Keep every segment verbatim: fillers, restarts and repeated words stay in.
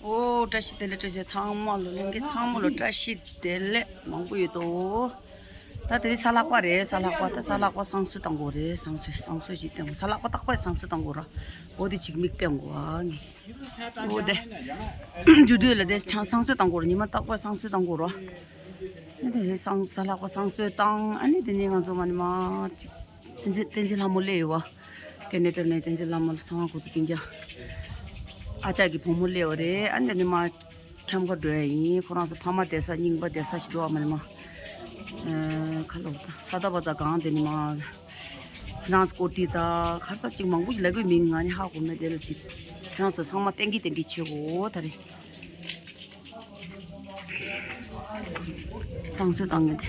ཨོ་བཀྲ་ཤིས་བདེ་ལེགས། བཀྲ་ཤིས་ཚང་མ་ལོ་ལྷན་རྒྱས་ཚང་མ་ལོ་བཀྲ་ཤིས་བདེ་ལེགས་མང་པོ་ཡོད་དོ། ད་དེ་རིང་གཟའ་ལྷག་པ་རེད། གཟའ་ལྷག་པ། ད་གཟའ་ལྷག་པ་བསང་གསོལ་བཏང་དགོས་རེད། བསང་གསོལ་བསང་གསོལ་ཞིག་བཏང་དགོས། གཟའ་ལྷག་པ་རྟག་པར་བསང་གསོལ་བཏང་དགོས་ར། ཨོ་དེ་ཅིག་མིག་བསྟན་དགོས་ཨ་ངས། ཨོ་དེ་མཇུག་སྡུད་ལ་དེ་ཆང་བསང་གསོལ་བཏང་དགོས་ར། ཉི་མ་རྟག་པར་བསང་གསོལ་བཏང་དགོས་ར། དེ་བསང་གཟའ་ལྷག་པ་བསང་གསོལ་བཏང་། ཨ་ནི་དེ་ནས་ང་ཚོ་མ་ནི་མ་ཅིག་བསྟན་འཛིན་བསྟན་འཛིན་ལྷ་མོ་སླེབས་ཡོད་བ། ཀེ་ན་ཌ་ནས་བསྟན་འཛིན་ལྷ་མོ་ཚང་མ་ཁོ་ཚོ་སྤུན་ཀྱག་ཨ་ཅག་གི་བུ་མོ་སླེབས་པ་རེད། ཨ་ནི་དེ་ནས་མ་ཁྱམས་ཁ་འགྲོ་ཡ་ཡིན། ཁོ་རང་ཚོ་ཕ་མ་བསྡད་ས་རྙིང་པ་བསྡད་ས་ཞིག་འགྲོ་བ་མ་ནི་མ། ཨ་ཁ་ལོ་ས་ད་བ་ཙ་གང་དེ་ནི་མ། ཁྱེད་རང་ཚོ་སྐོར་ཏི་ད་ཁར་ས་ཅིག་མང་པོ་ཞིག་ལབ་དགོས་མིང་ང་ནི་ཧ་གོ་མེད། དེ་ལ་ཅིག་ཁྱེད་རང་ཚོ་ཚང་མ་བསྟན་གྱི་བསྟན་གྱི་ཆེ་གོ་ད་རེད། བསང་གསོལ་བཏང་ངེ་དེ།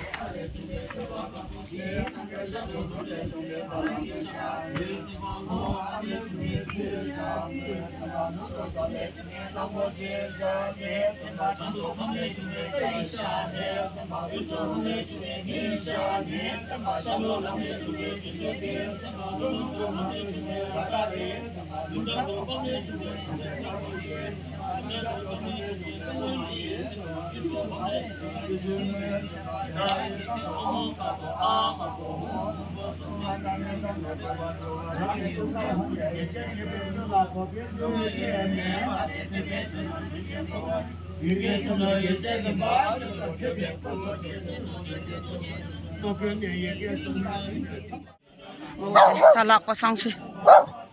གཟའ་ལྷག་པ་བསང་གསོལ།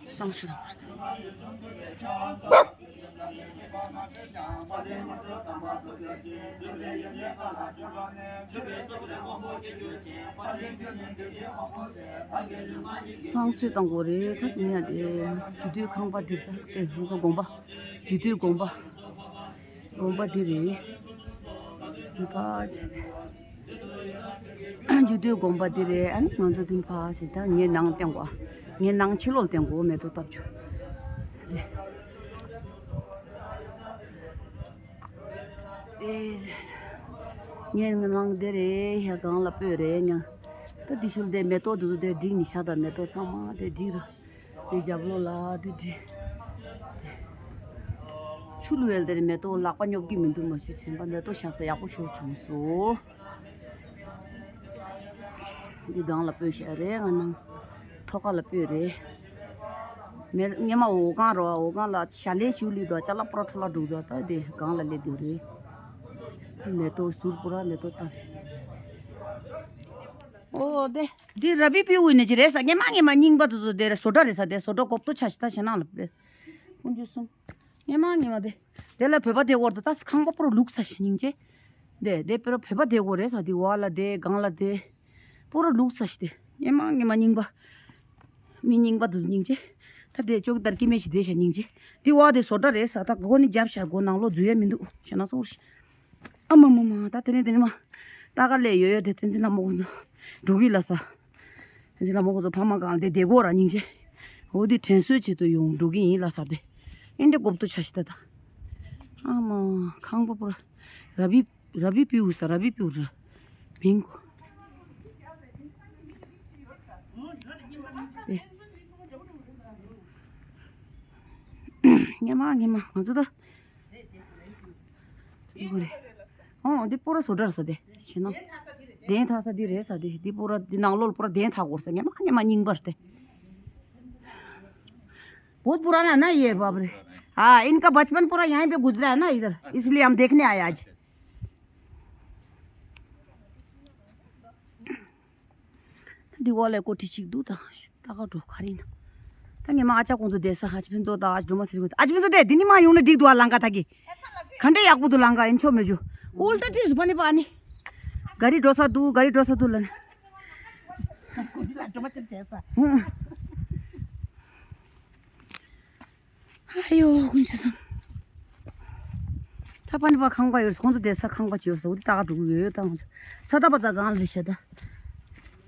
བསང་གསོལ་དང་། བསང་གསོལ་དང་གོ་རེད། ད་ཉིན་ཡ་དེ་རྒྱུད་སྟོད་ཁང་པ་འདིར་ད་དེ་ང་ཚོ་དགོན་པ། རྒྱུད་སྟོད་དགོན་པ། དགོན་པ་འདི་རེད། འདི་ཕར་ཕྱིན། རྒྱུད་སྟོད་དགོན་པ་འདི་རེད། ཨ་ནི་ང་ཚོ་འདི་ཕར་ཕྱིན། ད་ངའི་ནང་བསྟན་གོ། ངའི་ནང་ཕྱི་ལོགས་བསྟན་གོ། མེ་ཏོག་བཏབ་ཆོག་དེ། ཨེ། ངའི་ནང་འདི་རེད། ཡ་སྒང་ལ་སྤོས་རེད། ང་ད་འདི་ཤུལ་དེ་མེ་ཏོག་འདི་ཚོ་དེ་བསྒྲིགས་ནི་ཤ་ད་མེ་ཏོག་ཚང་མ་དེ་བསྒྲིགས་ར། དེ་རྒྱབ་ལོགས་ལ་དེ་བྲིས། ཆུ་བླུགས་ཡས་དེར་མེ་ཏོག་ལག་པ་སྙོབ་ཀྱི་མི་འདུག་མ་ཞུ་ཆེན་པ་མེ་ཏོག་ཤ་ས་ཡག་པོ་ཤོར་བྱུང་སོ། འདི་སྒང་ལ་སྤོས་ཤ་རེད། ང་ནང་ཐོག་ཁ་ལ་སྤོས་རེད། མེ་སྔས་མ་འོ་སྒང་རོ། འོ་སྒང་ལ་ཞལ་ལས་ཞུ་ལི་དོ་ཅ་ལག་པོ་ར་འཕྲོ་བརླག་འགྲོ་གི་འདུག་ད་དེ་སྒང་ལ་སླེབས་འདུག་རེད། མེ་ཏོག་ཟུར་པོ་ར་མེ་ཏོག་བཏབ། ཨོ་དེ། འདི་ར་བི་པིའུ་ནས་ཅི་རེད་ས། སྔས་མ་སྔས་མ་རྙིང་པ་དེ་ཚོ་དེ་རེད། བཟོ་གྲྭ་རེད་ས། དེ་བཟོ་གྲྭ་གོབ་ཏོ་ཆ་ཞིག་ད་ཞེ་ནང་ལ་རེད། ཀུན་སྤྱོད་གསུམ། སྔས་མ་སྔས་མ་དེ། དེ་ལ་བོད་པ་དེ་བོར་དུ་ད་ཁང་པ་པོ་ར་ལུག་ས་ཞིག་སྙིང་རྗེ། དེ་དེ་པོ་ར་བོད་པ་དེ་བོར་རེད་ས། དེ་བ་ལ་དེ་སྒང་ལ་དེ། པོ་ར་ལུག་ས་ཞིག་དེ། སྔས་མ་སྔས་མ་རྙིང་པ། མི་རྙིང་པ་དེ་ཚོ་སྙིང་རྗེ། ད་དེ་ཅོག་དར་ཀི་མེ་ཞིག་དེ་ཞིག་སྙིང་རྗེ། དེ་བ་དེ་བཟོ་གྲྭ་རེད་ས། ད་སྒོ་ནི་རྒྱབ་ཤ་སྒོ་ནང་ལོགས་འཛུལ་ཡ་མི་འདུག་ཞེ་ན་སོར་ཞིག་ཨ་མ་མ་མ། ད་དེ་ནས་དེ་ནས་མ། ད་ག་ལས་ཡོད་ཡོད་དེ་བསྟན་འཛིན་ལྷ་མོ་ཁོང་ཚོ་འགྲོ་གི་ལ་ས། བསྟན་འཛིན་ལྷ་མོ་ཁོང་ཚོ་ཕ་མ་གང་དེ་བདེ་གོ་ར་སྙིང་རྗེ། འོ་དེ་དྲན་གསོས་ཆེད་དུ་ཡོང་འགྲོ་གི་ཡིན་ལ་ས་དེ། ཨེ་འདྲ་གོབ་ཏོ་ཆ་ཞིག་ད་ད། ཨ་མ། ཁང་པ་པོ་ར་བི་ར་བི་པིའུ་ས། ར་བི་པིའུ་ར་མིང་གོ། དེ། སྔས་མ་སྔས་མ་ང་ཚོ་ད། འདི་པོ་ར་བཟོ་གྲྭ་རེད་ས་དེ། ཕྱི་ནང་། གདན་འཐག་ས་འདི་རེད་ས་དེ། འདི་པོ་ར་འདི་ནང་ལོགས་པོ་ར་གདན་འཐག་དགོས་ས། སྔས་མ་སྔས་མ་རྙིང་པ་རེད་དེ། बहुत पुराना ना ये बाप रे। हाँ, इनका बचपन पूरा यहीं पे गुजरा है ना इधर, इसलिए हम देखने आए आज। འདི་བ་ལས་ཀོ་ཊི་གཅིག་འདུག་ད་ད་ག་འགྲོ་ག་རེ་ཡིན་ན། ད་ངས་མ་ཨ་ཅག་ཁོང་ཚོ་བསྡད་ས། ཨ་ཅག་ཕུན་ཚོགས་དང་ཨ་ཅག་སྒྲོལ་མ་ཟེར་གྱི་འདུག་ཨ་ཅག་ཕུན་ཚོགས་དེ་འདི་ནི་མ་ཡོང་ན་འགྲིག་འདུག་ཨ། ལམ་ཁ་ད་གི་ག་འདྲ་ཡག་པོ་འདུག་ལམ་ཁ། ཨེ་མཆོག་མེད་རྒྱུ། ཨོལ་ཏྲ་ཏིས་པ་ནི་པ་ནི། ག་རི་འགྲོ་ས་འདུག་ག་རི་འགྲོ་ས་འདུག་ལབ་ན། ཨ་ཡོ་ཀུན་ཤི་སོང་། ད་པ་ནི་པ་ཁང་པ་ཡོད་ས། ཁོང་ཚོ་བསྡད་ས་ཁང་པ་ཅིག་ཡོད་ས། འོ་དེ་ད་ག་འགྲོ་གི་ཡོད་ད་ཁོང་ཚོ། ས་ད་པ་ཙ་གང་ལ་རེད་ཤག་ད།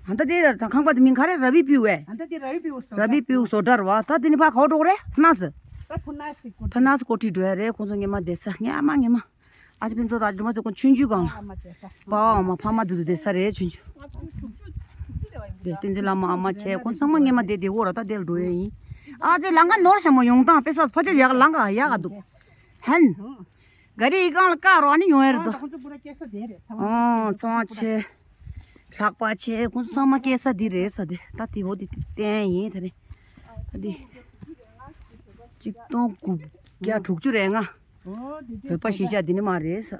ཨ་ད་དེ་ད་ཁང་པ་དེ་མིང་ག་རེ། ར་བི་པིའུ་ཨེ། ཨ་ད་དེ་ར་བི་པིའུ་བཟོ་ར་བི་པིའུ་བཟོ་གྲྭ་རེད་བ། ད་དེ་ནི་ཕ་ག་པར་འགྲོ་གི་རེད། ཕ་ན་སི། ད་ཕ་ན་སི་ཀོ་ཊི། ཕ་ན་སི་ཀོ་ཊི་འགྲོ་ཡ་རེད། ཁོང་ཚོ་སྔས་མ་བསྡད་ས། སྔས་མ་སྔས་མ། ཨ་ཅག་ཕུན་ཚོགས་དང་ཨ་ཅག་སྒྲོལ་མ་ཚོ་ཁོང་ཆུང་ཆུང་སྒང་ལ། པ་ཕ་མ་ཕ་མ་དེ་ཚོ་བསྡད་ས་རེད་ཆུང་ཆུང་། དེ་བསྟན་འཛིན་ལྷ་མོ་ཨ་མ་བྱས་ཁོང་ཚང་མ་སྔས་མ་བསྡད་བསྡད་ཡོད་ར། ད་དེ་ལ་འགྲོ་ཡ་ཡིན། ཨ་ཙི་ལམ་ཁ་ནོར་ཤག་མོ་ཡོང་སྟངས་དཔེ་ས་ཕ་ཆེ་ཡག་ལམ་ཁ་ཡག་ག་འདུག་ཐན། ག་རེ་ཡི་གང་ལ་ཀ་རོ་ནི་ཡོང་ཡ་རེད་དོ། ཁོང་ཚོ་པུ་ར་སྐྱེ་ས་དེ་རེད། ཚང་མ་ཨོ་ཚོང་ཆེ། ལྷག་པ་ཆེ་ཁོང་ཚོ་ཚང་མ་སྐྱེ་ས་འདི་རེད་ས་དེ་ད་དེ་བོ་དེ་བསྟན་ཡིན་དེ་རེད། ད་དེ་གཅིག་སྟོང་དགུ་བརྒྱ་དྲུག་ཅུ་རེ་ལྔ། ཨོ་དེ་བོད་པ་གཞིས་ཆགས་འདི་ནི་མ་རེད་ས།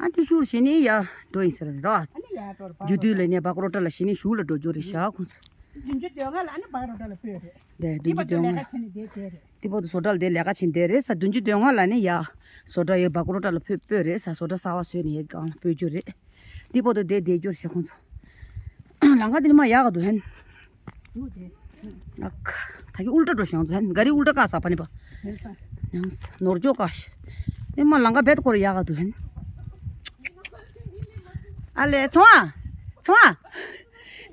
ཨ་དེ་ཤུར་ཞེ་ནི་ཡ་འགྲོ་ཡིན་ས་རེད་ར། རྒྱུ་དུས་ལ་ནས་སྦག་རོ་ཊ་ལ་ཞེ་ནི་ཤུར་ལ་འགྲོ་རྒྱུ་རེད་ཤག་ཁོང་ཚོ། བདུན་ཅུ་དོན་ལྔ་ལ་ནི་སྦག་རོ་ཊ་ལ་ཕུད་རེད། དེ་བདུན་ཅུ་དོན་ལྔ། ལས་ཀ་བྱེད་ནི་དེ་དེ་རེད། ཏི་པོ་ཏི་བཟོ་གྲྭ་ལ་དེ་ལས་ཀ་བྱེད་བསྡད་རེད་ས། བདུན་ཅུ་དོན་ལྔ་ལ་ནི་ཡ། བཟོ་གྲྭ་ཡོད་སྦག་རོ་ཊ་ལ་སྤོས་སྤོས་རེད་ས། བཟོ་གྲྭ་གསར་བ་བཟོས་ནས་ཡ་གང་ལ་སྤོས་རྒྱུ་རེད། ཏི་པོ་ཏི་དེ་བསྡད་རྒྱུ་རེད་ཤག་ཁོང་ཚོ། ལམ་ཁ་དེ་ནི་མ་ཡག་ག་འདུག་ཧན། ཨ་ཁ། ད་གི་ཨུལ་ཏྲ་འགྲོ་ཤག་ཁོང་ཚོ་ཧན། ག་རི་ཨུལ་ཏྲ་ཀ་ས་པ་ནི་པ། ཡང་ས་ནོར་ཇོ་ཀ་ཤ། ནི་མ་ལམ་ཁ་བེད་སྐོར་ཡག་ག་འདུག་ཧན། ཨ་ལེ་ཚོང་ཨ། ཚོང་ཨ།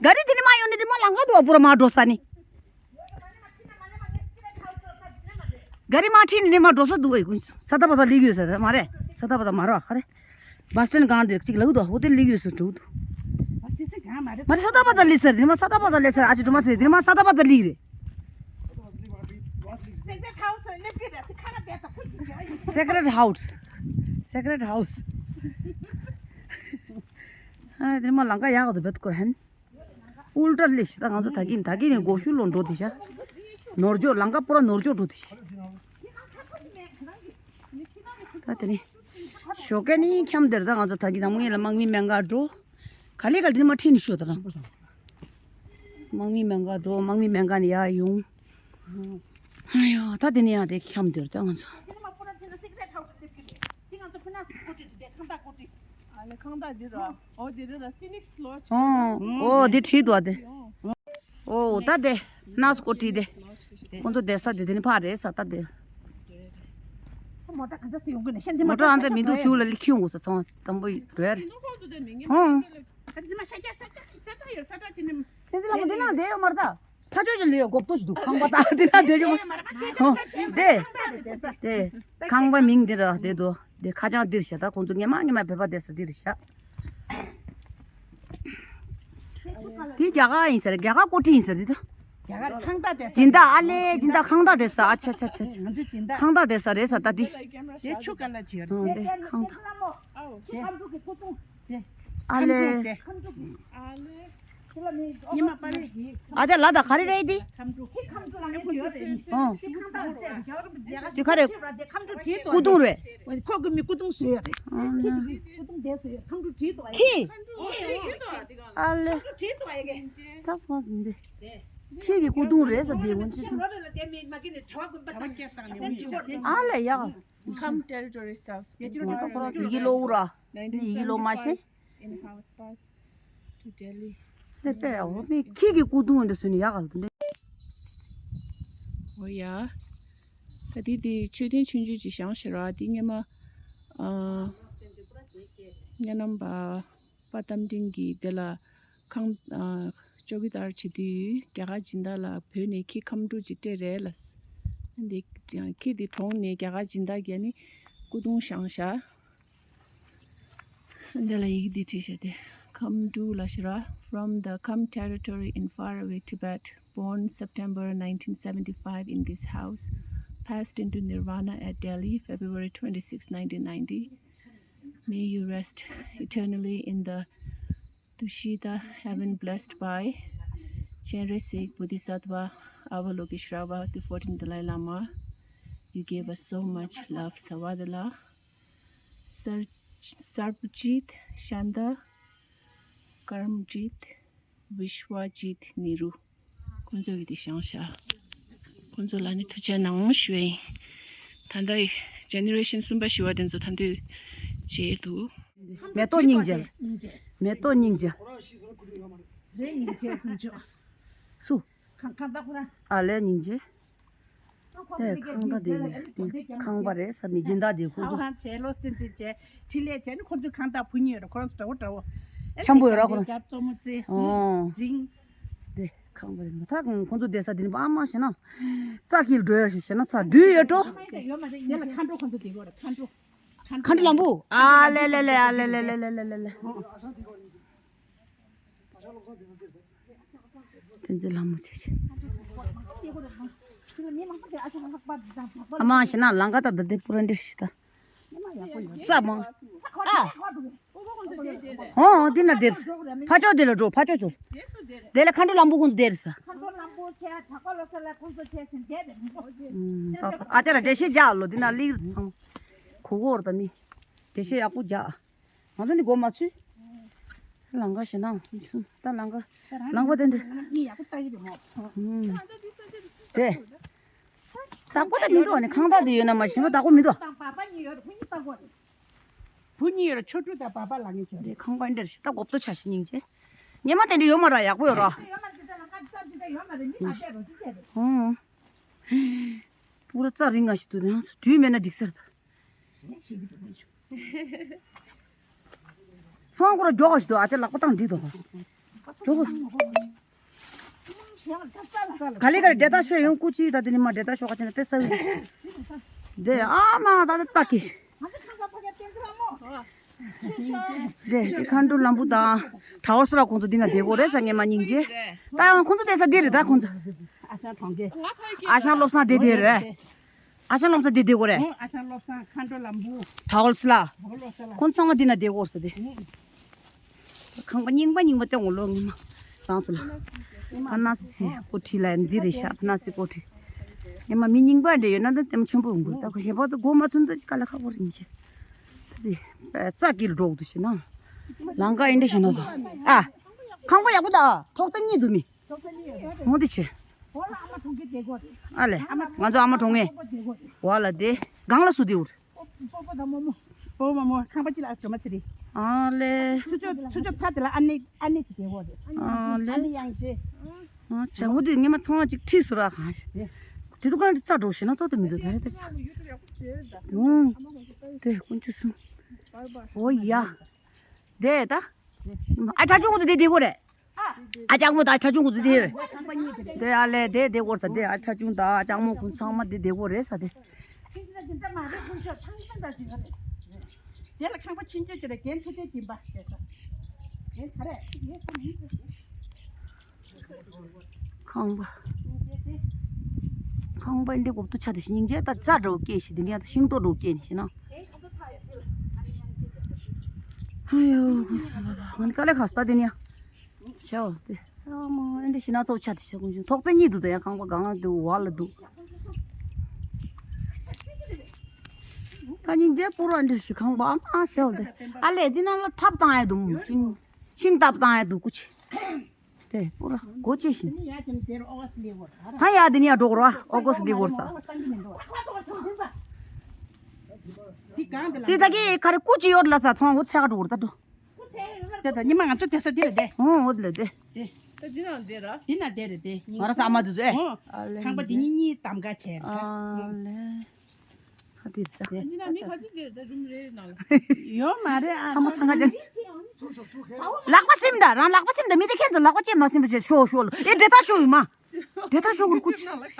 ག་རི་དེ་ནི་མ་ཡོང་ནི་དེ་མ་ལམ་ཁ་འདུག་ཨ་པུ་ར་མ་འགྲོ་ས་ནི། ག་རི་མ་ཁྲིད་ནས་ནི་མ་འགྲོ་ས་འདུག་ཨེ་ཀུན་སུ་ས་ད་པ་ས་ལིག་ཡོད་ས་རེད་མ་རེད། ས་ད་པ་ས་མ་རེད་ཁ་རེད། བ་སི་ཊན་གང་དེར་གཅིག་ལག་འདུག་ཧོ་ཏེལ་ལིག་ཡོད་ས་འདུག་འདུག་མ་རེད་ས་ད་པ་ས་ལིག་ས་རེད་ནི་མ་ས་ད་པ་ས་ལིག་ས་རེད། ཨ་ཅི་འགྲོ་མ་ཚེ་ནི་མ་ས་ད་པ་ས་ལིག་རེད། Sacred House སེ་ཀ་རེད་ཧའུ་སི། སེ་ཀ་རེད་ཧའུ་སི། ཨ་དེ་མ་ལང་ཀ་ཡག་ག་དུ་བེད་སྐོར་ཧན། ཨུལ་ཏྲ་ལེ་ཤི་ད་ང་ཚོ་ད་གིན་ད་གིན་ནས་སྒོ་ཤུ་ལོ་འགྲོ་དེ་ཤ། ནོར་ཇོ་ལང་ཀ་པུ་ར་ནོར་ཇོ་འགྲོ་དེ་ཤ། ད་དེ་ནས་ཞོགས་ཀས་ནི་འཁྱམ་དེར་ད་ང་ཚོ་ད་གིན་ནམ་ངེས་ལ་དམག་མི་མེང་ག་འགྲོ། ག་ལེ་ག་ལེ་དེ་མ་ཁྲིད་ནས་ཤོད་ད་རང་། དམག་མི་མེང་ག་འགྲོ་དམག་མི་མེང་ག་ནས་ཡར་ཡོང་། ཨ་ཡོ་ད་དེ་ནས་ཡང་དེ་འཁྱམ་དེར་ད་ང་ཚོ། ཁང་བདག་འདི་ར། ཨོ་འདི་ར་ལ་ཕི་ནིག་སི་ལོ་ཇ། ཨོ་ཨོ་འདི་བྲིས་འདུག་ཨ་དེ། ཨོ་ད་དེ་ནགས་ཀོ་ཊི་དེ། ཁོང་ཚོ་བསྡད་ས་དེ་དེ་ནི་ཕར་རེད་ས་ད་དེ། མོ་ཊ་ག་འདྲ་སེ་ཡོང་གི་ནི་ཤན་དེ་མོ་ཊ་ཨ་འདྲ་མི་འདུག་ཆུ་ལ་ལི་ཁྱི་ཡོང་གོ་ས་ཚང་དམ་པོ་རེད། ཨོ། ཨ་དེ་མ་ཤ་ཀྱ་ས་ཀྱ་ས་ཀྱ་ཡོད་ས་ཀྱ་ཅི་ནི། ཁྱེད་ཚོ་ལ་མོ་འདི་ནང་བསྡད་ཡོད་མ་རེད་ད། ཕ་ཆོས་ཅན་ལས་ཡོད་གོབ་ཏོ་ཞིག་འདུག་ཁང་པ་དང་དེ་ན་བསྡད་ཡོད། ཧོ། དེ། དེ། ཁང་པ་མིང་དེ་ར་བསྡད་དོ། དེ་ཁ་བྱང་འདིར་བཞག་ད་ཁོང་ཚོ་ངེ་མ་ངེ་མ་བོད་པ་བསྡད་ས་འདིར་བཞག་དེ་རྒྱ་གར་ཡིན་ཟེར་རྒྱ་གར་ཀོ་ཊི་ཡིན་ཟེར་དེ་ད། རྒྱ་གར་ཁང་བདག་བསྡད་ས། སྦྱིན་བདག་ཨ་ལེ་སྦྱིན་བདག་ཁང་བདག་བསྡད་ས་ཨ་ཆ་ཆ་ཆ་ཆ། ང་ཚོ་སྦྱིན་བདག་ཁང་བདག་བསྡད་ས་རེད་ས་ད་འདི། དེ་ཆུ་ཀ་ལ་ཅི་ཡོད་ཨོ་རེད། དེ་ཁང་བདག་ཨ་ལེ། ཉི་མ་པ་རེད། ཨ་ཅག་ལ་དང་ག་རེ་རེད་འདི། ཨོ། འདི་ག་རེ། སྐུ་གདུང་རེད། ཁོ་གི་མི་སྐུ་གདུང་བཟོས་ཡོད་རེད། ཨ་ཁྱེད་ཀྱི་མི་སྐུ་གདུང་བཟོས་ཡོད་ཁང་ཁྲུ་བྲིས་འདུག་ཨ་ཡེ། ཁྱེད་ཀྱི་ཨ་ལེ། ཁྲུ་བྲིས་འདུག་ཨ་ཡེ། ད་ཁོ་འདི། ཁྱེད་ཀྱི་སྐུ་གདུང་རེད་ཟེར་འདི་ངོ་ཅི་སོང་། ཨ་ལེ་ཡ། Kham territory itself. ཡི་གེ་ལོ་འུ་ར། ཡི་གེ་ལོ་མ་ཤེས། In house pass to Delhi. དེ་པས་འོ་མི་ཁྱི་གི་སྐུ་གདུང་འདི་སུ་ནི་ཡག་ག་ལ་འདི། འོ་ཡ། ད་དེ་དེ་མཆོད་རྟེན་ཆུང་ཆུང་ཅིག་བཞེངས་ཤག་ར་དེ་སྔོན་མ། ཨ། སྔོན་མ་པ་རྟ་མགྲིན་གྱིས་དེ་ལ་ཁང་ཨ། ཅོ་ཀི་དར་བྱེད་དུས་རྒྱ་གར་སྦྱིན་བདག་ལ་བོད་ནས་ཁྱི་ཁམ་ཕྲུག་ཅིག་སྤྲད་རེད་ལ། འདི་ཁྱི་དེ་གྲོངས་ནས་རྒྱ་གར་སྦྱིན་བདག་གིས་ནི་སྐུ་གདུང་བཞེངས་ཤག་འདི་ལ་ཡི་གེ་འདི་བྲིས་བཞག་སྟེ། Kham Dru Lashra, from the Kham territory in faraway Tibet, born September nineteen seventy-five in this house, passed into Nirvana at Delhi, February twenty-six, nineteen ninety. May you rest eternally in the Tushita heaven blessed by Chenrezig Bodhisattva Avalokiteshvara, the fourteenth Dalai Lama. You gave us so much love, Savadala. Sar- Sarbjit Shanda Karamjit Vishwajit Niru. ཁོང་ཚོ་གིས་དེ་བཞེངས་ཤག་ཁོང་ཚོ་ལ་ནི་ཐུགས་རྗེ་གནང་ཞུ་ཡིན། ད་ལྟ་ཇེ་ནེ་རེ་ཤན་གསུམ་པ་བཞི་པ་དེ་ཚོ་ད་འདོད་བྱེད་འདུག་མེ་ཏོག་སྙིང་རྗེ། མེ་ཏོག་སྙིང་རྗེ། རེད་སྙིང་རྗེ་ཁོང་ཚོ། སུ། ཁང་ཁང་བདག་ཁོ་རང་། ཨ་ལས་སྙིང་རྗེ། དེ་ཁང་བདག་དེ་དེ་ཁང་པ་རེད་ས་མི་སྦྱིན་བདག་དེ་ཁོ་ཚོ། ཨ་ཧ་ཇེ་ལོ་སྟེན་ཙི་ཇེ་ཁྲི་ལས་ཇེ་ནི་ཁོ་ཚོ་ཁང་བདག་བུ་གཉིས་ཡོད་རེད་ཁོ་རང་ཚོ་འདྲ་བོ་འདྲ་བོ། འཆམ་པོ་ཡོད་ར་ཁོ་རང་ཚོ། རྒྱབ་གཙོ་མོ་ཙི། ཨོ། འཛིང་། དེ་ཁང་པ་རེད་མ་ཐག་ཁོ་ཚོ་བསྡད་ས་དེ་ནི་ཨ་མ་ཞེ་ན། རྩ་སྐྱིད་འགྲོ་ཡ་ཞེ་ན་ས་འགྲུལ་ཡོད་འགྲོ། ཡོད་མ་རེད་དེ་ལ་མཁའ་འགྲོ་ཁོ་ཚོ་དེ་གོ་རེད་མཁའ་འགྲོ། མཁའ་འགྲོ་ལམ་བུ་ཨ་ལེ་ལེ་ལེ་ཨ་ལེ་ལེ་ལེ། བསྟན་འཛིན་ལྷ་མོ་ཆེ་ཆེ། ཨ་མ་ཞེ་ན་ལང་ཀ་ད་ད་དེ་པུ་ར་འདྲི་ཤི་ད། རྩ་མང་། ཨ། ཨོ་འདི་ན་དེར། ཕ་ཅོག་དེ་ལ་འགྲོ། ཕ་ཅོག་ཚོ། དེ་ལ་མཁའ་འགྲོ་ལམ་བུ་ཁོང་ཚོ་དེར་ས། ཨ་ཅག་ལ་འགྲེལ་བཤད་རྒྱག་ལོ། འདི་ན་ལིག་ཚང་། གོ་གོ་བར་ད་མི། འགྲེལ་བཤད་ཡག་པོ་རྒྱག་ང་ཚོ་ནི་སྒོ་མ་ཚུད། ལང་ཀ་ཞེ་ན་ད་ལང་ཀ། ལང་པ་དེ་འདྲ། དེ། བདག་པོ་ད་མི་འདུག་ཨ་ནི་ཁང་བདག་དེ་ཡོད་ན་མ་ཞིམ་པ་བདག་པོ་མི་འདུག་བུ་གཉིས་ཡོད་རེད། ཆོ་འཕྲུལ་དང་བ་པ་ལ་ངེས་བྱོས་རེད། ཁང་པ་འདིར་ཞིག་ད་གོབ་ཏོ་ཆ་ཞིག་སྙིང་རྗེ། ཉི་མ་དེ་འདྲ་ཡོད་མ་ར་ཡག་པོ་ཡོད་ར། ཧུང་། པུ་ར་རྩ་རིང་ང་ཞིག་ཏུ་ནས་དུས་མེད་ན་འགྲིག་ས་རེད། ཚོང་སྐོར་མགྱོགས་ཞིག་ཏུ་ཨ་ཅག་ལག་པ་བཏང་འགྲིག་དོ། མགྱོགས། ག་ལེ་ག་ལེ་འབྲེལ་ཐག་ཤོད་ཡོང་། སྐུ་ཅི་ད་དེ་ནི་མ་འབྲེལ་ཐག་ཤོད་ག་ཅི་ན་དཔེ་ས་འུ། དེ་ཨ་མ་ད་དེ་རྩ་ཀི། དེ་དེ་མཁའ་འགྲོ་ལམ་བུ་དང་གྲྭ་བ་སུ་ར་ཁོང་ཚོ་འདི་ན་བསྡད་དགོས་རེད་ས། ངས་མ་སྙིང་རྗེ། ད་ཡང་ཁོང་ཚོ་བསྡད་ས་འདི་རེད། ད་ཁོང་ཚོ། ཨ་ཞང་གྲོང་ཁྱེར། ཨ་ཞང་བློ་བཟང་བསྡད་དེ་རེད། ཨ་ཞང་བློ་བཟང་བསྡད་དེ་དགོས་རེད། ཨ་ཞང་བློ་བཟང་མཁའ་འགྲོ་ལམ་བུ། གྲྭ་བ་སུ་ལ། ཁོང་ཚང་མ་འདི་ན་བསྡད་དགོས་ས་དེ། ཁང་པ་རྙིང་པ་རྙིང་པ་སྟོན་འོང་ལོ་ངོ་མ། རང་ཚོ་ལ། ཕ་ན་སི་སི་སྐོར་ཁྲིད་ལ་འདི་རེད་ཤག་ཕ་ན་སི་སི་སྐོར་ཁྲིད། ངོ་མ་མི་རྙིང་པ་འདྲ་ཡོད་ན་ད་ལྟད་མོ་ཆེན་པོ་ཡོང་གི་རེད། ད་ཁོ་གཞན་པ་ད་སྒོ་མ་ཚུད་ད་དཀའ་ལས་ཁག་པོ་རེད་ཉིན་ཤས། ད་དེ། རྩ་སྐྱིད་འགྲོ་འདུག་ཞེ་ན། ལང་ཀ་ཨེ་འདྲ་ཞེ་ན་སོ། ཨ། ཁང་པ་ཡག་པོ་ད་ཐོག་རྩེག་གཉིས་འདུག་མི། ཐོག་རྩེག་གཉིས་ཡོད་རེད། འོ་དེ་ཆེ། འོ་ལ་ཨ་མ་གྲོང་ཁྱེར་བསྡད་དགོས་རེད། ཨ་ལེ། ཨ་མ་ང་ཚོ་ཨ་མ་གྲོང་ངེ། བསྡད་དགོས་རེད། འོ་ལ་དེ། སྒང་ལ་སུ་བསྡད་འུར། སྤོ་སྤོ་དང་རྨོ་མོ། སྤོ་རྨོ་མོ་ཁང་པ་གཅིག་ལ་སྒྲོལ་མ་ཚེ་རིང་། ཨ་ལེ། ཚུར་ཕྱོགས་ཚུར་ཕྱོགས་མཐའ་དེ་ལ་ཨ་ནེ་ཨ་ནེ་གཅིག་བསྡད་ཡོད་རེད། ཨ་ལེ། ཨ་ནེ་གཡང་རྗེ། ཨ་བྱ་བོ་དེ་ངས་མ་ཚང་བ་གཅིག་ཁྲིད་སུ་ར་གང་། དེ་དུ་གང་དེ་རྩ་འགྲོ་ཞེ་ན་ཙོ་དེ་མི་འདུག་ད་རེད་ད་ཆ། ཨུང་། དེ་དཀོན་མཆོག་གསུམ། འོ་ཡ། དེ་ད། ཨ་ཁྲ་ཆུང་ཁོ་ཚོ་དེ་བསྡད་ཡོད་རེད། ཨ་ལྕགས་མོ་དང་ཁྲ་ཆུང་ཁོ་ཚོ་དེ། དེ་ཨ་ལས་དེ་དེ་སྐོར་ས་དེ་ཨ་ཁྲ་ཆུང་དང་ཨ་ལྕགས་མོ་ཁོ་ཚང་མ་དེ་དེ་སྐོར་རེད་ས་དེ། དེ་ལ་ཁང་པ་ཆུང་ཆུང་ཅིག་རེད། རྒན་ཐུབ་བསྟན་སྦྱིན་པ་ཟེར་ས། རྒན་ག་རེ་ཡིན་ས་ཡིན་ས། ཁང་པ། ཁང་པ་འདི་གོབ་ཏུ་ཆ་དེ་ཤིང་ཆེ་ད་རྩ་འགྲོ་སྐྱེ་ཞིག་དེ་ནས་ཤིང་ཏོག་འགྲོ་སྐྱེ་ནས་ཤི་ན། ཨ་ཡོ། ང་ནི་དཀའ་ལས་ཁག་ས་དེ་ནས། ཤའོ་དེ། ཨ་མ་ཨེ་འདྲ་ཞིག་སྣ་ཚོགས་ཆ་དེ་ཤ་ཀུན་ཞིག་ཐོག་བརྩེགས་གཉིས་འདུག་ད་ཡང་ཁང་པ་གང་ལ་འདུག་བ་ལ་འདུག་ད་སྙིང་རྗེ་པུ་ར་ཨེ་འདྲ་ཞིག་ཁང་པ་ཨ་མ་ཤའོ་དེ། ཨ་ལས་འདི་ནང་ལ་ཐབ་བཏང་ཡ་འདུག་ཤིང་ཤིང་ཐབ་བཏང་ཡ་འདུག་ཀུ་ཅི། དེ་པུ་ར་སྒོ་ཕྱེ་ཞིང་། ད་ཡ་འདི་ནས་ཡར་འགྲོ་དགོས་ར་ཨོ་གོ་སི་འདི་བོར་ས། དེ་ད་གི་ཁ་རེ་ཀུ་ཅི་ཡོད་ལ་ས་ཚོང་འུ་ཚད་ག་འགྲོ་དགོས་ར་ད་འགྲོ། དེ་ད་ཉི་མ་ང་ཚོ་དེ་ས་དེ་རེད་དེ། ཨོ་འོ་དེ་ལ་དེ། དེ། ད་འདི་ནང་བསྡད་ར། འདི་ན་བསྡད་རེད་དེ། ང་རང་ས་ཨ་མ་དེ་ཚོ་ཨེ། ཨོ། ཨ་ལེ། ཁང་པ་འདི་གཉིས་གཉིས་གདམ་ག་བྱས་ར། ཨ་ལེ། ཧ་དེ་རེད་ད། འདི་ན་མི་ག་ཚོད་བསྡད་རེད་ད་རུམ་རེ་རེ་ནང་ལ། ཡོད་མ་རེད་ཨ། ཚང་མ་ཚང་ག་ཅན། ལག་པ་སིམ་ད་རང་ལག་པ་སིམ་ད་མི་དེ་ཁྱེད་ཚོ་ལག་པ་ཅན་མ་སིམ་པ་བྱས་ཤོག་ཤོག་ལ་ཨེ་འདྲེ་ད་ཤོག་ཡིན་མ། འདྲེ་ད་ཤོག་གུར་ཀུ་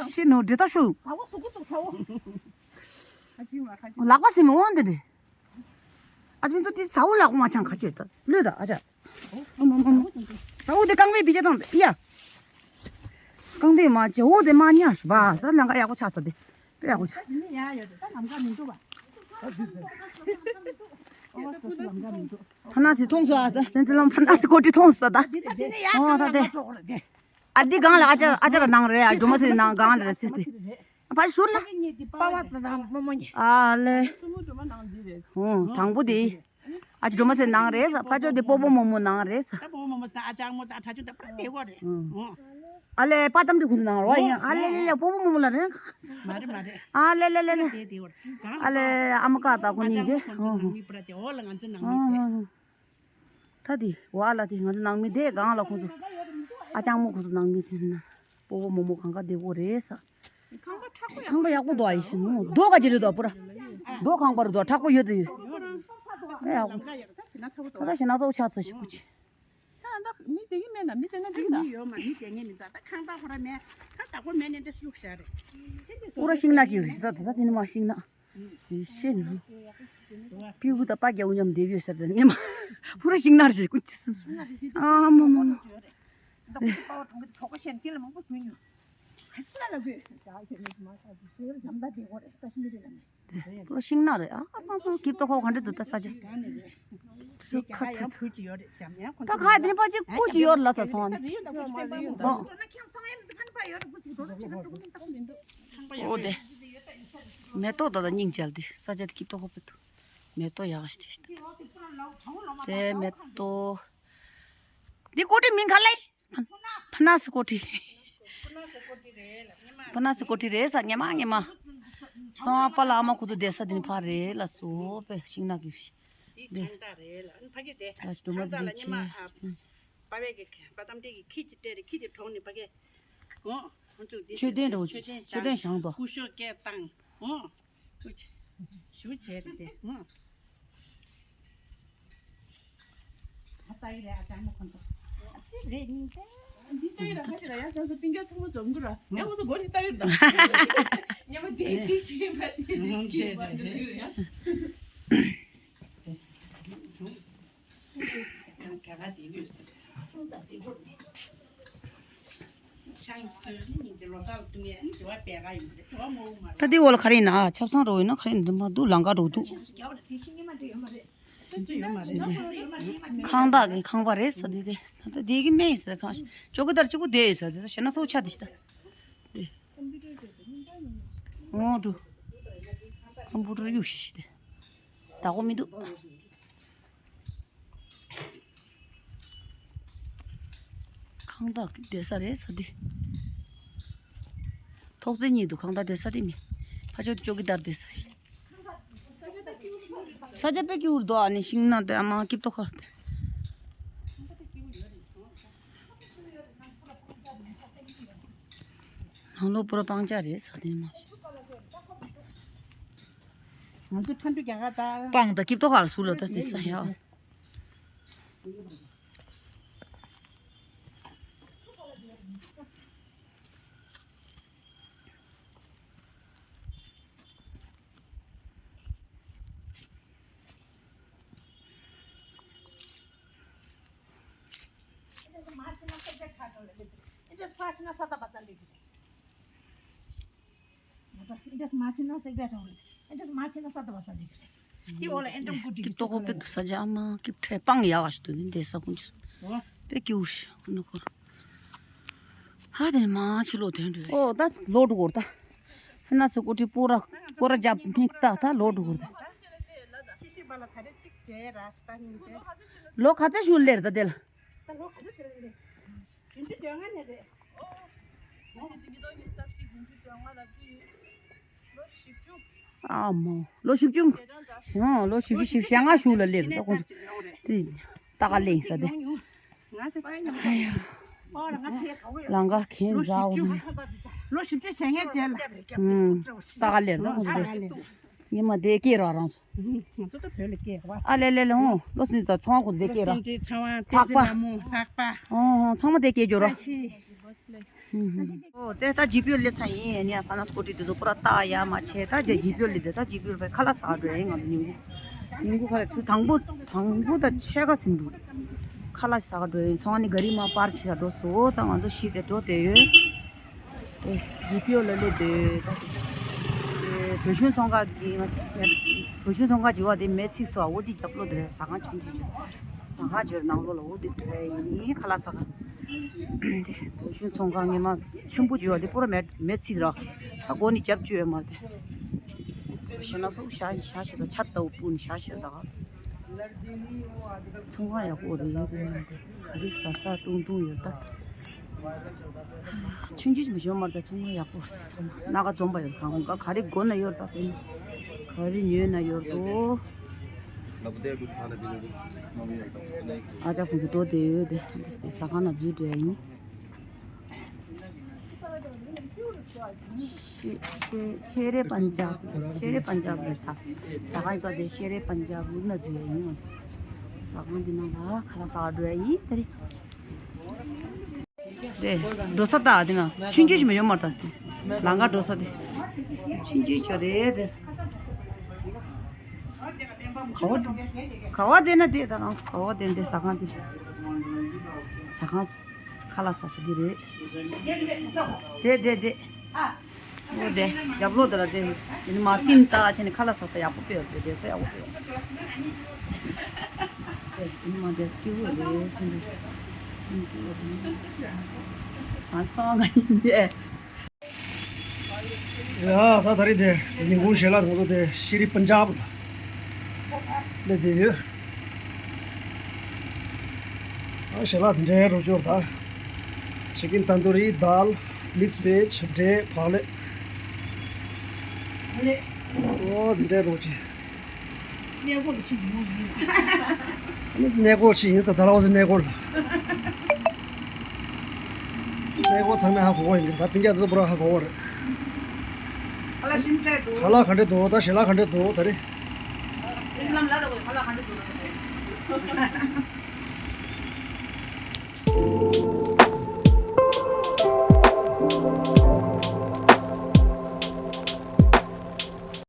ཤི་ནོ་འདྲེ་ད་ཤོག་ལག་པ་སིམ་འོང་དེ་རེད། ཨ་ཅི་མི་ཚོ་དེ་ས་འོག་ལག་པ་མ་ཆང་ཁ་ཆོད་ད་ལོས་ད་ཨ་ཅག་ཨ་མ་མ་མ། ས་འོག་དེ་རྐང་པའི་བི་ཅ་དང་ཡ། རྐང་པའི་མ་ཆེ་འོག་དེ་མ་ཉག་ཤི་བ་ས་ལང་ཀ་ཡག་པོ་ཆགས་ས་དེ་དཔེ་ཡག་པོ་ཆགས་ས། ཡ་ཡོད་དེ་ད་ལམ་ཀ་མི་འདུག་བ། ཕ་ན་སི་མཐོང་སོང་ཨ་ད་བསྟན་འཛིན་ལམ་ཕ་ན་སི་ཀོ་ཏི་མཐོང་སོང་ད། ཨོ་ད་དེ། ཨ་འདི་སྒང་ལ་ཨ་ཅག་ཨ་ཅག་ལ་ནང་རེད་ཨ་ཇོ་མ་སི་ནང་སྒང་ལ་རེད་སི་དེ། ཕ་ཟུར་ལ། པ་བ་དང་རྨོ་མོ་གཉིས། ཨ་ལེ། སྲུ་མོ་སྒྲོལ་མ་ནང་འདི་རེད། ཨོ་དང་པོ་དེ། ཨ་ཅག་སྒྲོལ་མ་སེར་ནང་རེད་ས། ཕ་ཅོག་དེ་སྤོ་བོ་རྨོ་མོ་ནང་རེད་ས། ད་སྤོ་བོ་རྨོ་མོ་ཟེར་ན་ཨ་ཅག་རྨོ་དང་ཁྲ་ཆུང་དང་པ་དེ་བོ་རེད། ཨོ། ཨ་ལེ་པ་དམ་དེ་ཁོ་ཚོ་ནང་རོ་ཡིན། ཨ་ལེ་ལེ་ལེ་སྤོ་བོ་རྨོ་མོ་ལ་རེད། མ་རེད་མ་རེད། ཨ་ལེ་ལེ་ལེ་ལེ། དེ་དེ་བོ་རེད། གང་ལ་ཨ་ལེ་ཨ་མ་ཀ་ད་ཁོ་ཨ་གཉིས་ཅག་རྗེས། ཁོ་ཚོ་ནང་མི་པ་ར་དེ་འོ་ལ་ང་ཚོ་ནང་མི་དེ། ད་དེ་བ་ལ་དེ་ང་ཚོ་ནང་མི་དེ་སྒང་ལ་ཁོ་ཚོ། ཨ་ཅག་རྨོ་ཁོ་ཚོ་ནང་མི་དེ་ན། སྤོ་བོ་རྨོ་མོ་གང་ག་བསྡད་ཡོད་རེད་ས། ཁང་པ་མཁྲེགས་པོ་ཡག་པོ་འདུག་ཨ་ཡེ་ཤེས་ནོ། རྡོ་ག་ཅི་རེད་འདུག་པུ་ར། རྡོ་ཁང་པ་རེད་འདུག་མཁྲེགས་པོ་ཡོད་དུ་ཡོད། ཨེ་ཡག་པོ། ད་ད་ཞེ་ན་ཚོ་ཆགས་ཚོ་ཞིག་པུ་ཅི། ད་ད་མི་དེ་གི་མེད་ན་མི་དེ་ན་འགྲིག་ད། མི་ཡོད་མ་མི་དེ་ངས་མི་འདུག་ད་ཁང་པ་ཁོ་ར་མེད། ད་བདག་པོ་མེད་ནས་འདི་བླུགས་བཞག་རེད། པུ་ར་ཤིང་ནགས་ཀྱི་རེད་ད་ད་ད་དེ་ནི་མ་ཤིང་ནགས། ཡེ་ཤེས་ནོ། པིའུ་ད་པ་རྒྱ་འུ་མཉམ་བསྡད་ཡོད་ཟེར་ད་ངས་མ། པུ་ར་ཤིང་ནགས་རེད་ཀུ་ཅི་སུ། ཨ་མོ་མོ་མོ། ད་པ་བ་གྲོང་གི་ཆོག་པ་ཤན་ཏི་ལ་མང་པོ་བྱུང་ཡོད། ཁ་སང་ལ་གོས་ཡག་ཟེར་ནས་མ་ཟ་གི་ཟེར་འཇམ་ཐང་དེ་གོ་རེད་ཀ་ཤི་མི་རེད་ལ་ནི། དེ་པུ་ར་ཤིང་ནགས་རེད། ཨ་ཨ་ཨ་གིབ་ཏོ་ཁོ་ག་འདྲ་འདུག་ད་ས་ཆ། སུ་ཁ་ཐུག་ད་ཁ་དེ་ནི་ཕ་ཅིག་ཀུ་ཅིག་ཡོད་ལ་ས་སོང་། ཨོ་དེ། མེ་ཏོག་ད་ད་སྙིང་རྗེ་དེ་ས་ཆ་དེ་གིབ་ཏོ་ཁོ་པེ་ཏུ། མེ་ཏོག་ཡག་ཤི་དེ། དེ་མེ་ཏོག་འདི་ཀོ་ཏི་མིང་ག་ལེ། ཕ་ན་སི་ཀོ་ཏི། ཕ་ན་སི་ཀོ་ཏི་རེད་ས་ཉི་མ་ཉི་མ། སང་བ་པ་ལ་ཨ་མ་ཁུ་ཚོ་བསྡད་ས་དེ་ནི་ཕ་རེད་ལ་སོ་པེ་ཤིང་ནགས་ཀྱི། འདི་ཁང་བདག་རེད་ལ་ཨ་ཕ་གི་དེ་ཡ་ཁང་བདག་ལ་ཉི་མ་ཨ་པ་བས་གི་པ་ཏམ་ཏི་གི་ཁྱི་ཅི་སྤྲད་རེད། ཁྱི་དེ་གྲོངས་ནས་ཕ་གི་གོ་ཁོང་ཚོ་འདི་མཆོད་རྟེན་འགྲོ་མཆོད་རྟེན་མཆོད་རྟེན་བཞེངས་དོ། སྐུ་ཞབས་སྐད་བཏང་ཨོ། ཨུ་ཆི། ཞུ་བྱས་རེད་དེ་ཨོ། ཨ་ལྟ་གི་རེད་ཨ་ཅག་མོ་ཁོང་ཚོ། ཨ་ཙི་རེད་ཉིན་ཏེ། འདི་ལྟ་གི་ར་ཁ་ཤས་ལ་ཡང་ཚང་ཚོ་སྤུན་ཀྱག་ཚང་མ་འཛོམས་གི་ར་ཡང་ཁོང་ཚོ་སྒོ་ནས་ལྟ་གི་ར་ད། ཉི་མ་དེ་ཅི་ཞིག་མ་དེ་ཅི་ཞིག་མ་འཛོམས་གི་ར་ཡ། ད་དེ་འོག་ལ་ག་རེ་ཡིན་ན་ཆབ་གསང་རོགས་ཡིན་ན་ག་རེ་ཡིན་ན་མ་འདུག་ལམ་ཁ་རོགས་འདུག་ཁང་བདག་གི་ཁང་པ་རེད་ཟེར་དེ་དེ་ད་ལྟ་དེ་གི་སྨན་ཡིན་ཟེར་ཁང་ཅོ་ཀི་དར་གཅིག་པུ་བསྡད་ཡོད་ཟེར་དེ་ད་ཞེ་ན་ཚོགས་ཆ་དེ་ཞིག་ད་དེ་འོང་འགྲོ་ཁམ་པུ་ཊར་གཡུག་ཤིག་ཤིག་དེ་བདག་པོ་མི་འདུག་ཁང་བདག་གི་བསྡད་ས་རེད་ས་དེ། ཐོག་བརྩེགས་གཉིས་འདུག་ཁང་བདག་བསྡད་ས་དེ་མིན། ཕ་ཆོས་དེ་ཅོ་ཀི་དར་བསྡད་ས་རེད། ས་ཆ་དཔེ་སྐྱིད་པོ་འདུག་ཨ་ནི་ཤིང་ནགས་དེ་ཨ་མ་སྐྱིད་པོ་ཁ་དེ། ནང་ལོགས་པུ་ར་སྤང་བྱ་རེད་ས་དེ་མ། ང་ཚོ་ཕ་འགྲོ་རྒྱ་གར་ད། སྤང་ད་སྐྱིད་པོ་ཁ་ལ་ཟུར་ལ་ད་དེ་ས་ཡ། ཀི་ཏོག་པོ་དཔེ་འདུག་ས་ཆ་ཨ་མ་ཀི་ཕྲེ་སྤང་ཡག་ཞིག་འདུག་འདི་ས་ཁུངས་ཅིག་དཔེ་སྐྱིད་པོ་ཞིག་ཨ་ནི་ཁོ་ཧ་དེ་ནི་མ་ཕྱི་ལོག་དོན་འདྲ་ཨོ་ད་ལོག་འགྲོ་གོ་ར་ད་ཧི་ན་སི་ཀོ་ཏི་པོ་ར་པོ་ར་རྒྱབ་མིག་ད་ད་ལོག་འགྲོ་གོ་ར་ད་ལོ་ག་ཚད་ཞུ་ལེར་ད་དེ་ལ། ཨ་མོ། ལོ་བཞི་བཅུ། ཨོ། ལོ་བཞི་བཅུ་ཞེ་ལྔ་གཞུག་ལ་སླེབས་ད་ཁོང་ཚོ། དེ་ལྟ་ག་ལེན་ས་དེ། ལང་ཀ་གན་ཛའོ་ནི། ལོ་བཞི་བཅུ་ཞེ་ལྔ་རྗེས་ལ། ལྟ་ག་ལེར་ད་ཁོང་ཚོ་དེ། ཉི་མ་དེ་སྐྱེས་རོགས་རང་ཚོ། ང་ཚོ་ད་བོད་ལ་སྐྱེས་རོགས། ཨ་ལེ་ལེ་ལེ་ཧོ། ལོ་སྲིད་ད་ཚང་མ་ཁོ་དེ་སྐྱེས་རོགས། ལྷག་པ། ཨོ་ཧོ་ཚང་མ་དེ་སྐྱེས་འགྱུར་རོགས། ཨོ་དེ་ད་ཇི་པི་ཡོ་ལེ་ཚ་ཡིན་ཡ་ནི་ཕ་ན་སྐོ་ཏི་དེ་ཚོ་པུ་ར་ཏག་ཡ་མ་ཆེ་ད་ཇི་པི་ཡོ་ལེ་དེ་ད་ཇི་པི་ཡོ་ལེ་ཁ་ལག་ཟ་འགྲོ་ཡ་ཡིན་ང་ཚོ་ཉིན་གུང་། ཉིན་གུང་ཁ་ལག་ཚུ་དང་པོ་དང་པོ་ད་ཕྱེད་ཀ་ཟིན་འགྲོ། ཁ་ལག་ཟ་འགྲོ་ཡིན་ཚང་མ་ནི་ག་རི་མ་པར་ཆུ་ཡ་འགྲོ་སོ་ད་ང་ཚོ་ཤི་དེ་འགྲོ་དེ་ཡོད། ཨེ། ཇི་པི་ཡོ་ལ་སླེབས་དུས། བོད་གཞུང་ཚོང་ཁང་གི་ང་ཚོ་བོད་གཞུང་ཚོང་ཁང་བྱེད་པ་དེ་མེ་ཚིག་སོ་འོ་དེ་རྒྱབ་ལོགས་དེ་རེད་ཟ་ཁང་ཆུང་ཆུང་ཆུང་། ཟ་ཁང་བྱེད་ནང་ལོགས་ལ་འོ་དེ་འགྲོ་ཡ་ཡིན་ཁ་ལག་ཟ་ཁང་། དེ་བོད་གཞུང་ཚོང་ཁང་ངེས་མ་ཆེན་པོ་བྱེད་པ་དེ་པུ་ར་མེ་མེ་ཚིག་ར། ད་སྒོ་ནས་རྒྱབ་བཅུག་ཡོད་མ་རེད། ཞེ་ན་སོགས་ཤ་ཤ་ཞེ་ད་ཆ་ལྟ་བུ་སྤུན་ཤ་ཞེ་ད། ཚོང་ཁང་ཡག་པོ་རེད་དེ་ཡང་དེ་ག་རེ་ཟ་ཟ་བཏུང་བཏུང་ཡོད་ད། ཆུང་ཆུང་ཞིག་མི་ཤོང་མར་ད་ཚོང་ཁང་ཡག་པོ་རེད་ཚང་མ་སྣ་ཁ་འཛོམས་པ་ཡོད་གང་ག་ག་རེ་དགོས་ན་ཡོད་ད་དེ་ག་རེ་ཉོས་ན་ཡོད་དོ། ཨ་ཅག་ཁོང་ཚོ་འགྲོ་བསྡད་ཡོད་དེ་ཟ་ཁང་ན་འཛུལ་འགྲོ་ཡ་ཡིན། ཤེ- ཤེ- ཤེ་རེ་པན་ཇབ། ཤེ་རེ་པན་ཇབ་རེད་ས། ཟ་ཁང་ཡོད་པ་དེ་ཤེ་རེ་པན་ཇབ་ལུག་ན་འཛུལ་ཡ་ཡིན། ཟ་ཁང་འདི་ནང་ལ་ཁ་ལག་ཟ་འགྲོ་ཡ་ཡིན་ད་རེད། དེ་འགྲོ་ས་ད་དེ་ན་ཆུང་ཆུང་ཞིག་མ་ཡོང་མ་ད་དེ་ལང་ཀ་འགྲོ་ས་དེ་ཆུང་ཆུང་ཞིག་རེད་དེ། ག་བ་ག་བ་དེ་ན་དེ་ད་རང་ག་བ་དེ་འདི་ཟ་ཁང་དེ་ཟ་ཁང་། ཁ་ལག་ཟ་ས་འདི་རེད། དེ་དེ་དེ། ཨོ་དེ་རྒྱབ་ལོགས་དེ་ལ་དེ། དེ་ནི་མ་སིམ་ལྟ་བྱས་ནས་ཁ་ལག་ཟ་ས་ཡག་པོ་དཔེ་ཡོད་རེད། བསྡད་ས་ཡག་པོ་དཔེ་ཡོད་རེད། དེ་ནི་མ་དེ་སྐྱིད་པོ་རེད་སེམས་པ། སེམས་སྐྱིད་པོ་རེད། ང་ཚང་མ་ཡིན་པས། ཡ་ད་ད་རེས་དེ་ཉིན་གུང་ཞལ་ལག་དེ་ཚོ་དེ་ཤི་རི་པན་ཇབ་ལ་སླེབས་བསྡད་ཡོད། ཨ་ཞལ་ལག་དེ་འདྲའི་རོ་ཅོར་ད། ཅི་ཀིན་ཏན་དུ་རི། དཱལ། མིགས་བེཇ། འབྲས། བག་ལེབ། ཨོ་དེ་འདྲའི་རོ་ཅི། གནས་སྐོར་ལ་ཕྱིན་ཡོང་ཟིན། གནས་སྐོར་ཅི་ཡིན་ས། ད་ལའོ་ཙི་གནས་སྐོར་ལ། གནས་སྐོར་ཚང་མས་ཧ་གོ་གོ་ཡིན་གི། ད་སྤུན་ཀྱག་ཚོ་པུ་ར་ཧ་གོ་གོ་རེད། ཁ་ལག་ཞིམ་དྲགས་འདུག་ཁ་ལག་ག་འདྲས་འདུག་ད་ཞལ་ལག་ག་འདྲས་འདུག་ད་རེས། ཨིན་ལམ་ལ་ད་གོ་ཁ་ལག་ག་འདྲས་འདུག་ད་རེས།